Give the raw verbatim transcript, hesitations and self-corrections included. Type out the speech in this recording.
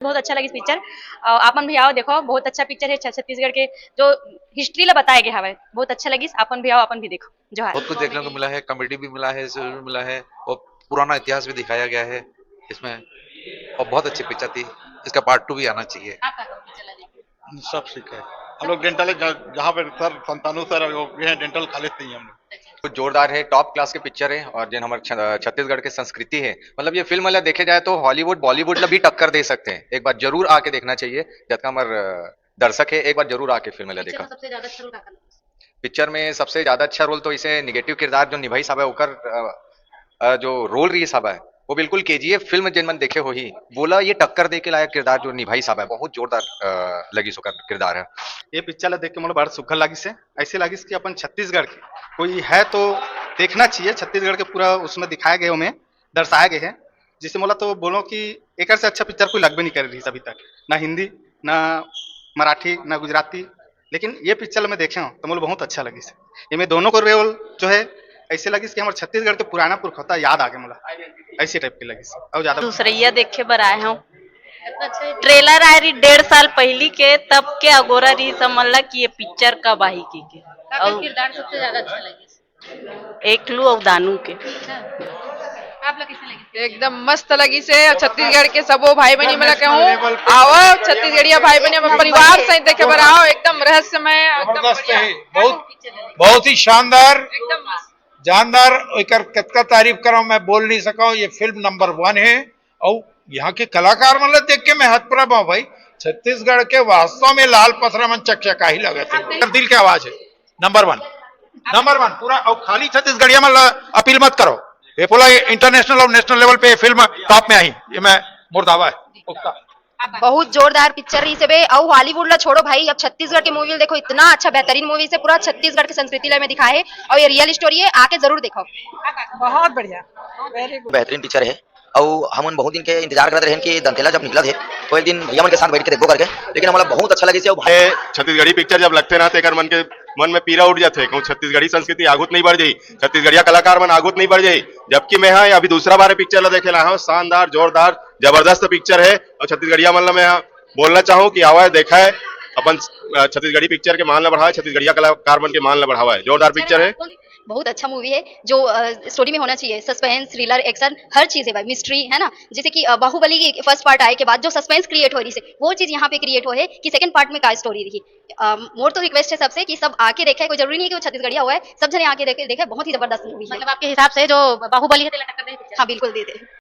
बहुत अच्छा लगिस पिक्चर। अउ आपन भी आओ देखो, बहुत अच्छा पिक्चर हे छ-, छत्तीसगढ़ के जो हिस्ट्री ला बताए गए हवय, बहुत अच्छा लगिस। आपन भी आओ, आपन भी देखो। जोहार। बहुत कुछ देखने को मिला है, कॉमेडी भी मिला है, स्टोरी भी मिला है और पुराना इतिहास भी दिखाया गया है इसमें। और बहुत अच्छी पिक्चर थी। इसका पार्ट टू भी आना चाहिए। सब सीखे हम लोग डेंटल जहाँ पे सर संतानू सर वो भी हैं डेंटल कॉलेज से ही हम लोग। कुछ जोरदार है, टॉप क्लास के पिक्चर है और जिन हमारे छ- छत्तीसगढ़ के संस्कृति है, मतलब ये फिल्म वाला देखे जाए तो हॉलीवुड बॉलीवुड ला भी टक्कर दे सकते हैं। एक बार जरूर आके देखना चाहिए। जतका हमार अ, दर्शक है, एक बार जरूर आके फिल्म ला देखा। सबसे ज्यादा अच्छा रोल काकर लगा? पिक्चर में सबसे ज्यादा अच्छा रोल तो इसे निगेटिव किरदार जो निभाई साहब है ओकर अ, अ, जो रोल रही साहब है वो बिल्कुल केजीएफ फिल्म जिन मन देखे होही वोला ये टक्कर दे के लायक किरदार जो निभाई साहब है, बहुत जोरदार अ, लगी ओकर किरदार है। ये पिक्चर ला देख के मोला बड़ा सुघर लागिस है। ऐसे लागिस कि अपन छत्तीसगढ़ के कोई है तो देखना चाहिए। छत्तीसगढ़ के पूरा उसमें दिखाए गए हमें दर्शाए गए हैं, जिससे मोला तो बोलो कि एकर से अच्छा पिक्चर कोई लगबे नहीं कर रही अभी तक, ना हिंदी, ना मराठी, ना गुजराती। लेकिन ये पिक्चर मैं देखे हूँ तो मोला बहुत अच्छा लगिस। ये मैं दोनों को रोल जो है ऐसे लगिस कि हमारे छत्तीसगढ़ के पुराना पुरखौता याद आ गए मोला, ऐसे टाइप की लगिस। और ज्यादा दूसरैया देखे बर आए हूँ। ट्रेलर आए रही डेढ़ साल पहली के, तब के अगोरा रही समझ ला कि ये पिक्चर कब आही की के। आपका किरदार सबसे ज्यादा अच्छा लगे? एक लू और दानू के। आप लोग कैसे लगे? एकदम मस्त लगिस हे। छत्तीसगढ़ के सबो भाई बहनी मन ला कहूँ, आओ छत्तीसगढ़िया भाई बहनी, अपन परिवार सहित देखे बर आओ। एकदम रहस्यमय, एकदम जबरदस्त बढ़िया। है, बहुत बहुत ही शानदार, एकदम मस्त। जानदार। एकर कतका तारीफ करो, मैं बोल नहीं सका हूँ। ये फिल्म नंबर वन है और यहाँ के कलाकार मन ला देख के मैं हतप्रभ हूँ भाई। छत्तीसगढ़ के वास्तव में लाल पथरा मन चकचका ही लगत है। दिल के आवाज है, नंबर वन, नंबर वन पूरा। और खाली छत्तीसगढ़िया मन ला अपील मत करो, ये पूरा इंटरनेशनल और नेशनल लेवल पे ये फिल्म टॉप में आई, ये मैं मोर दावा है पक्का। बहुत जोरदार पिक्चर रहिस हे बे। अउ हॉलीवुड ला छोड़ो भाई, अब छत्तीसगढ़ के मूवी देखो, इतना अच्छा बेहतरीन मूवी से पूरा छत्तीसगढ़ के संस्कृति ला में दिखाए हे। और ये रियल स्टोरी है, आके जरूर देखो। बहुत बढ़िया, वेरी गुड। बेहतरीन पिक्चर है। और हमन बहुत दिन के इंतजार करत रहेन कि दंतेला जब निकलत हे तो एक दिन भैया मन के साथ बैठ के देखबो करके, लेकिन हमला बहुत अच्छा लगिस हे। और भाई ये छत्तीसगढ़ी पिक्चर जब लगथे ना तो एकर मन के मन में पीरा उठ जाथे, कहूँ छत्तीसगढ़ी संस्कृति आगू त नहीं बढ़ जाही, छत्तीसगढ़िया कलाकार मन आगू त नहीं बढ़ जाही। जबकि मैं हाँ अभी दूसरा बार पिक्चर ला देखे ला हूँ, शानदार, जोरदार, जबरदस्त पिक्चर है और छत्तीसगढ़िया मन ला मैं हाँ बोलना चाहूँ कि आवा है, देखा है, अपन अ, छत्तीसगढ़ी पिक्चर के मान ला बढ़ावा है, छत्तीसगढ़िया कलाकार मन के मान ला बढ़ावा है। जोरदार पिक्चर है। बहुत अच्छा मूवी है, जो स्टोरी में होना चाहिए, सस्पेंस, थ्रिलर, एक्शन, हर चीज है भाई, मिस्ट्री है ना। जैसे कि अ, बाहुबली की फर्स्ट पार्ट आए के बाद जो सस्पेंस क्रिएट हो रही है, वो चीज यहाँ पे क्रिएट हो है कि सेकंड पार्ट में का स्टोरी रही। अ, मोर तो रिक्वेस्ट है सबसे कि सब आके देखे, कोई जरूरी नहीं है कि वो छत्तीसगढ़िया हुआ है, सब जने आके देखे, देखे, बहुत ही जबरदस्त मूवी है। मतलब आपके हिसाब से जो बाहुबली है, तेला टक्कर दे पिक्चर? हाँ, बिल्कुल दे दे।